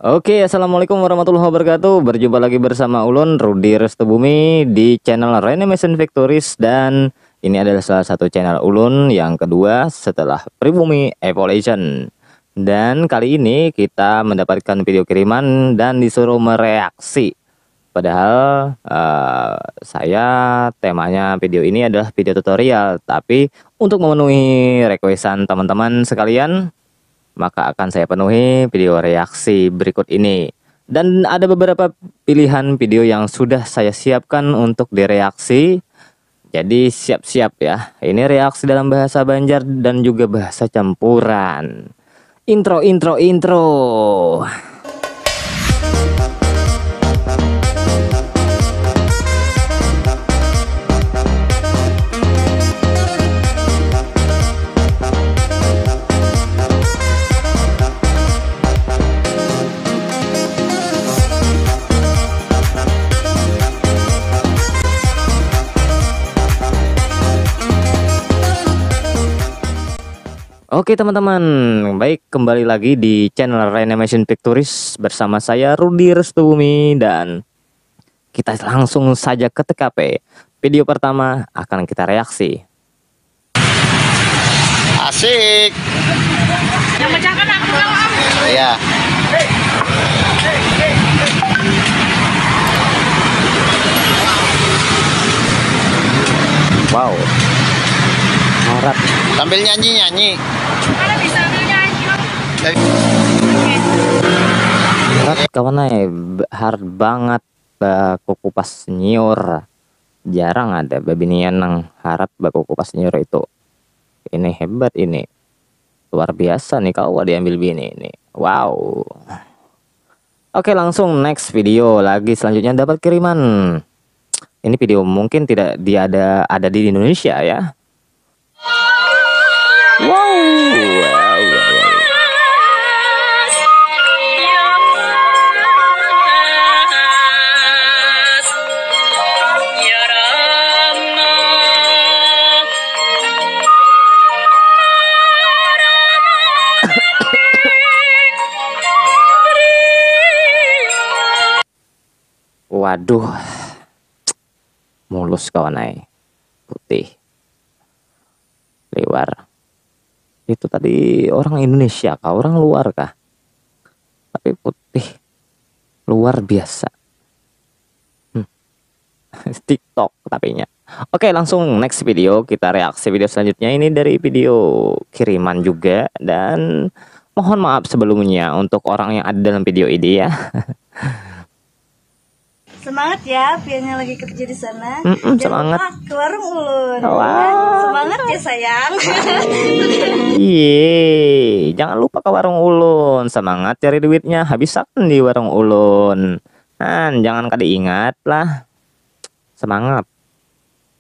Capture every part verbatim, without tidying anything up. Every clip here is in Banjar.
Oke, assalamualaikum warahmatullahi wabarakatuh. Berjumpa lagi bersama ulun Rudi Restubumi di channel Renovation Factories, dan ini adalah salah satu channel ulun yang kedua setelah Pribumi Evolution. Dan kali ini kita mendapatkan video kiriman dan disuruh mereaksi. Padahal eh, saya temanya video ini adalah video tutorial, tapi untuk memenuhi requestan teman-teman sekalian, maka akan saya penuhi video reaksi berikut ini. Dan ada beberapa pilihan video yang sudah saya siapkan untuk direaksi. Jadi siap-siap ya. Ini reaksi dalam bahasa Banjar dan juga bahasa campuran. Intro, intro, intro. Oke teman-teman, baik, kembali lagi di channel Renovation Pictures bersama saya Rudi Restubumi, dan kita langsung saja ke T K P. Video pertama akan kita reaksi. Asik. Yang pecahkan aku kalau aku. Iya. Wow. Harat. Sambil nyanyi-nyanyi. Kalau bisa ambil nyanyi. Dari Harat kawan ai, b- hard banget baku kupas nyiur. Jarang ada babinian nang harat baku kupas nyiur itu. Ini hebat ini. Luar biasa nih, kawa diambil bini ini. Wow. Oke, langsung next video lagi, selanjutnya dapat kiriman. Ini video mungkin tidak diada ada di Indonesia ya. Wow, wow, wow, wow. Waduh. Mulus kawan ai. Putih. Liwar. Itu tadi orang Indonesia kah? Orang luar kah? Tapi putih. Luar biasa. Hmm. TikTok tapinya. Oke, langsung next video, kita reaksi video selanjutnya. Ini dari video kiriman juga, dan mohon maaf sebelumnya untuk orang yang ada dalam video ini ya. Semangat ya, piannya lagi kerja di sana. Mm-mm, Jangan semangat. Lupa ke warung ulun. Wow. Semangat ya sayang. Iye, jangan lupa ke warung ulun. Semangat cari duitnya, habisakan di warung ulun. Nah, jangan kada ingat lah. Semangat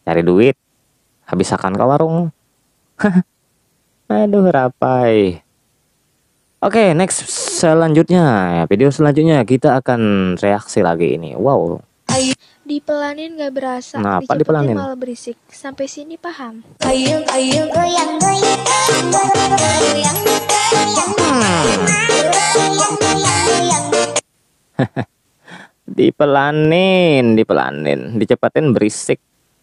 cari duit, habisakan ke warung. Aduh, rapai. Oke, next, selanjutnya, video selanjutnya kita akan reaksi lagi ini. Wow. Dipelanin gak berasa, Napa dicepetin dipelanin? Malah berisik. Sampai sini paham? Ayo, ayo, goyang, goyang, goyang, goyang, goyang, goyang, goyang, goyang. Dipelanin, dipelanin, dicepetin berisik.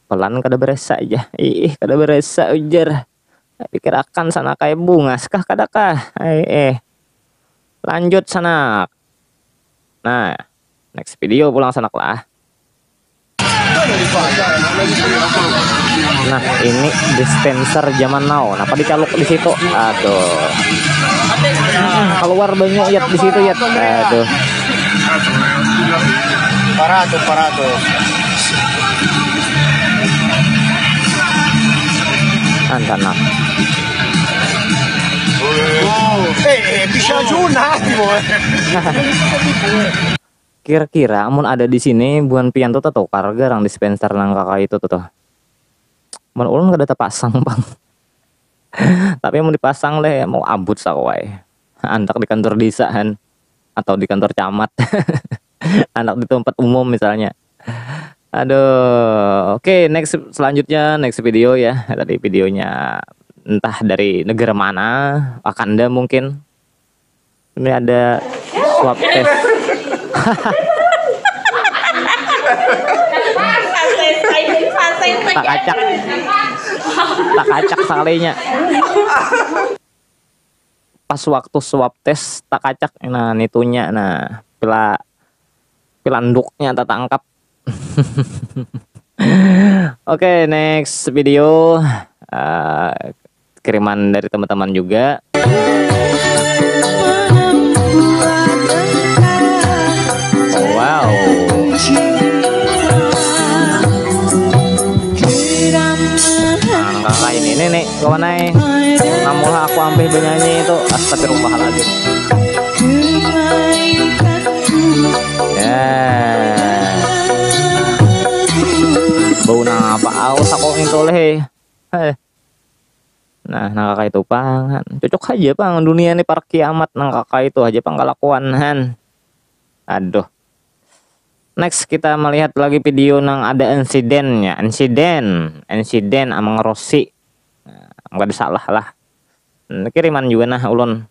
Pelan kada berasa aja. Ih, kada berasa ujar. Pikirakan sana kayak bungas kah kada kah? Eh, eh. Lanjut sanak. Nah, next video pulang sanak lah. Nah, ini dispenser zaman now. Napa dicaluk di situ? Aduh. Keluar banyu yat di situ yat. Aduh. Parah tuh, parah tuh. Antanak. Wow. Eh, eh, bisa juga nih, boy. Kira-kira amun ada di sini buhan pian tuh tetukar garang dispenser nang kakak itu tuh, tuh. Mun ulun kada tepasang pang. Tapi mun dipasang leh mau abut sakuai. Antak di kantor desa han, atau di kantor camat. Anak di tempat umum misalnya. Aduh, oke, next, selanjutnya next video ya. Tadi videonya entah dari negara mana, Wakanda mungkin. Ini ada Swab test. Tak kacak. Tak kacak sekalinya. Pas waktu swab test tak kacak, nah nitunya, nah pila pilanduknya tatangkap. Oke, next video, eh, kiriman dari teman-teman juga. Wow. Nah, kakak ini nih, nih, kawan ai. Namulah aku ampih benyanyi itu, astagfirullahaladzim. Ya. Bau nang apa aus aku ngintu leh. Heh. Nah, nang kakak itu pang, han. Cocok aja pang, dunia ini parak kiamat, nang kakak itu aja pang kalakuan, han. Aduh. Next kita melihat lagi video nang ada insidennya, insiden, insiden Amang Rosi. Nah, nggak ada salah lah. Hmm, kiriman juga nah ulun.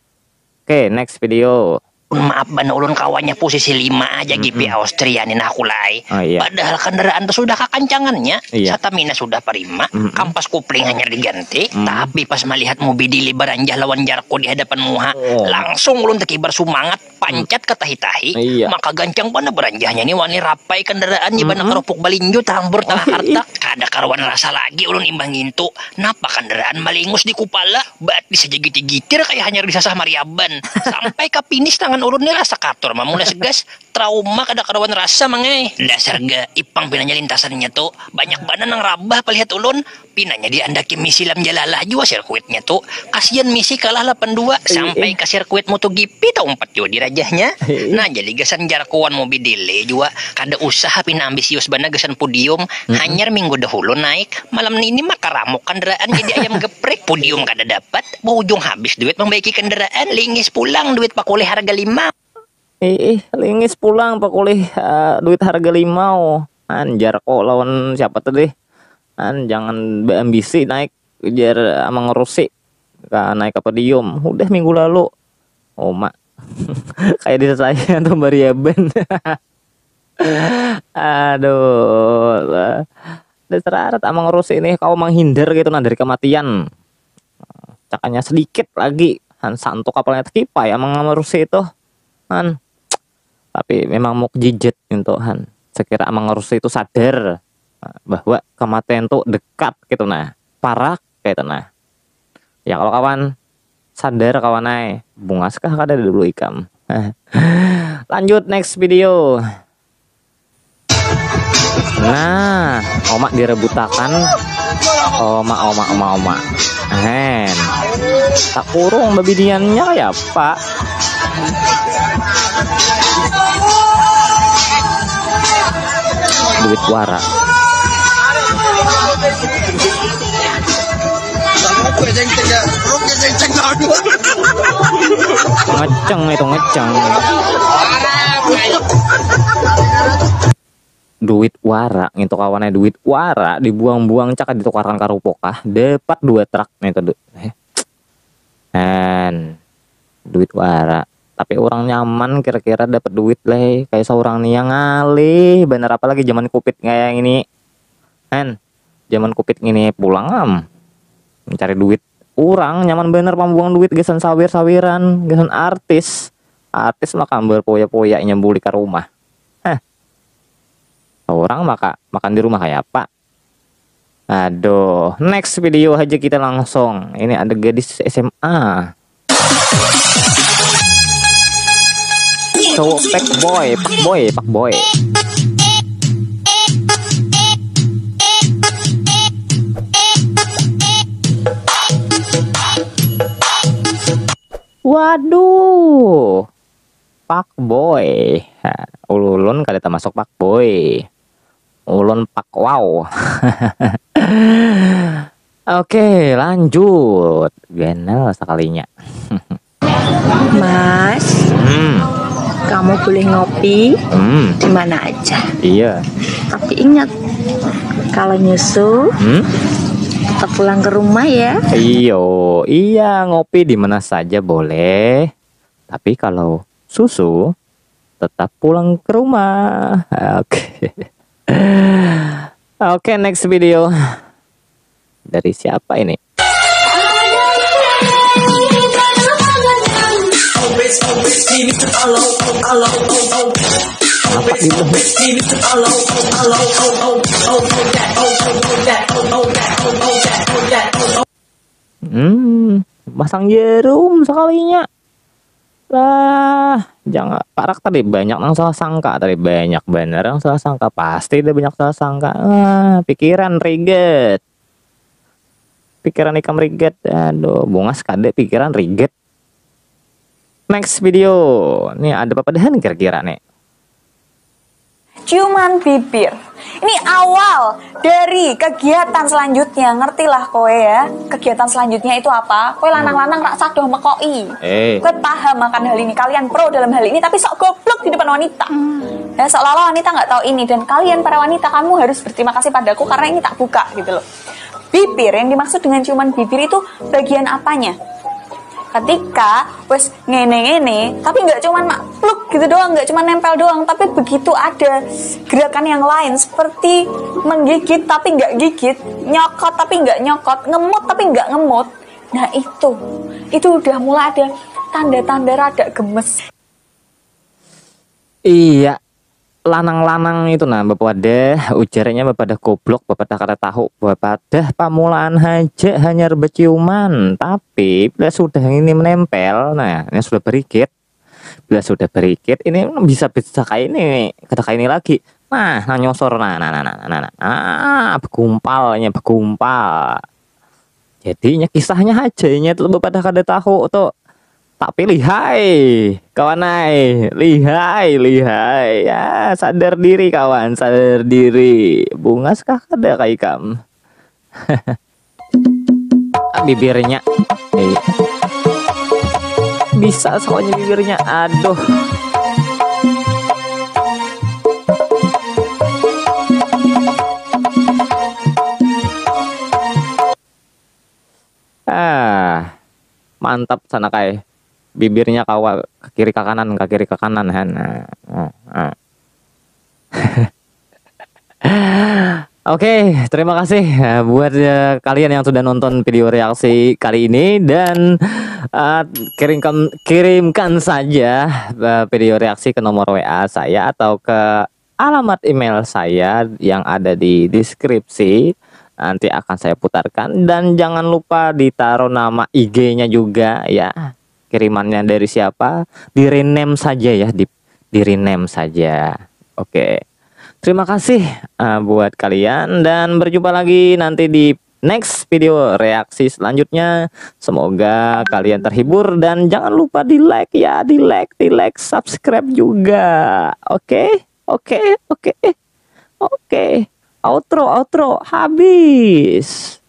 Oke, next video. Maaf ban ulun kawannya posisi lima aja G P Mm-mm. Austria nih nah kulai. Oh, iya. Padahal kendaraan tuh sudah kakancangannya, Iya. Satamina sudah parima, Mm-mm. Kampas kupling hanya diganti, Mm. Tapi pas melihat Mobidille baranjah lawan Jarko di hadapan muha, Oh. Langsung ulun tekibar sumangat, pancat katahi-tahi, Iya. Maka gancang banar baranjahnya nih wani rapai kendaraan di bana Mm-mm. Kerupuk balinjo tahambur tangah Oh, iya. Kartak. Kada karuan rasa lagi ulun imbah ngintu, napa kendaraan malingus di kupala, batis saja gitir-gitir kaya hanyar disasah mariaban. Sampai ka finish tangan ulun nih rasa katur mamulas gas, trauma kada karuan rasa mangai. Dasar ga, ipang pinanya lintasannya tu, banyak banar nang rabah palihat ulun, pinanya diandaki Misi lam jalalah jua sirkuitnya tu, kasian Misi kalah lapan dua, Iya. Sampai ka sirkuit MotoGP taumpat jua dirajahnya. Iya. Nah, jadi gasan Jarko wan Mobidille jua, kada usah pina ambisius banar gasan podium, Mm-mm. Hanyar minggu dahulu naik, malam nini makaramuk kandaraan jadi ayam geprek, podium kada dapat, bahujung habis duit mambaiki kandaraan, lingis pulang duit pakulih harga lima. Iih, lingis pulang pakulih, eh, duit harga limau. Anjar ko lawan siapa tadi? An, jangan baambisi naik, ujar Amang Rusi. Ka naik ka podium. Udah minggu lalu. Uma. Kayak di saya tuh bariaban. Aduh. Dasar arat Amang Rusi ini, kau menghindar gitu nah dari kematian. Cakanya sedikit lagi, han santuk kapalanya tekipai Amang Rusi itu. Han. Tapi memang mukjizat gitu, han. Sekira Amang Rusi itu sadar bahwa kematian tuh dekat gitu nah. Parak gitu nah. Ya kalau kawan sadar kawan ai, bungas kah kada dulu ikam. Lanjut next video. Nah, omak direbutakan. Omak, omak, omak, omak. Hen. Tak kurung babiniannya kayak apa? Duit wara. Ngeceng itu, ngeceng. Duit wara ngintu kawannya, duit wara dibuang-buang caka ditukarkan karupuk kah, dapat dua truk nih tuh. Eh. Hen. Duit wara. Tapi orang nyaman kira-kira dapat duit leh. Kayak seorang nih yang ngalih bener, apalagi zaman covid kayak ini. Hen. Zaman covid ngini pulang am mencari duit. Urang nyaman banar pambuang duit gasan sawir-sawiran, gasan artis. Artis maka berpoya-poya nyambuli ka rumah. Heh. Urang maka makan di rumah kayak apa? Aduh, next video aja kita langsung. Ini ada gadis S M A. Cowok pak boy, pak boy, pak boy. Waduh. Pak boy. Ha, ulun kada termasuk pak boy. Ulun pak wow. Oke, lanjut. Ganal sekalinya. Mas, hmm. Kamu boleh ngopi hmm. Di mana aja. Iya. Tapi ingat, kalau nyusu, hmm? Tetap pulang ke rumah ya. Iyo, iya, ngopi di mana saja boleh. Tapi kalau susu, tetap pulang ke rumah. Oke. Oke, next video. Dari siapa ini? Apa gitu? Hmm, masang jarum sekalinya. Lah, jangan parak tadi banyak nang salah sangka, tadi banyak bener nang salah sangka, pasti ada banyak salah sangka. Ah, pikiran riget. Pikiran ikam riget. Aduh, bungas kada pikiran riget. Next video. Nih ada apa padahan kira-kira nih? Ciuman bibir. Ini awal dari kegiatan selanjutnya. Ngertilah kowe ya. Kegiatan selanjutnya itu apa? Kowe lanang-lanang rak sadoh mekoi. Eh. Kowe paham akan hal ini. Kalian pro dalam hal ini tapi sok goblok di depan wanita. Ya seolah-olah wanita nggak tahu ini dan kalian para wanita kamu harus berterima kasih padaku karena ini tak buka gitu loh. Bibir yang dimaksud dengan ciuman bibir itu bagian apanya? Ketika wes ngene-ngene tapi nggak cuman mak pluk gitu doang, nggak cuman nempel doang, tapi begitu ada gerakan yang lain seperti menggigit tapi nggak gigit, nyokot tapi nggak nyokot, ngemut tapi nggak ngemut. Nah itu, itu udah mulai ada tanda-tanda rada gemes. Iya, lanang-lanang itu nah bapadah, ujarnya bapadah goblok, bapadah kada tahu, bapadah pamulaan haja hanyar baciuman, tapi bila sudah ini menempel, nah ini sudah berikit, bila sudah berikit ini bisa bisa kayak ini, kada kayak ini lagi, nah, nah nyosor, nah, nah, nah, nah, nah, nah, begumpalnya begumpal. Jadinya kisahnya aja inya tuh bapadah kada tahu tuh. Tapi lihai, kawan ai, lihai, lihai. Ya, sadar diri kawan, sadar diri. Bungas kah kada kai kam? Ah, bibirnya. Eh. Bisa soalnya bibirnya. Aduh. Ah, mantap sana kai. Bibirnya kawa ke kiri ke kanan, ke kiri ke kanan han. Nah, nah, nah. Oke, terima kasih eh, buat eh, kalian yang sudah nonton video reaksi kali ini dan eh, kirimkan kirimkan saja eh, video reaksi ke nomor W A saya atau ke alamat email saya yang ada di deskripsi. Nanti akan saya putarkan dan jangan lupa ditaruh nama I G-nya juga ya. Kirimannya dari siapa? Di rename saja ya, di di rename saja. Oke. Terima kasih uh, buat kalian dan berjumpa lagi nanti di next video reaksi selanjutnya. Semoga kalian terhibur dan jangan lupa di like ya, di like, di like, subscribe juga. Oke, oke, oke, oke. Outro, outro, habis.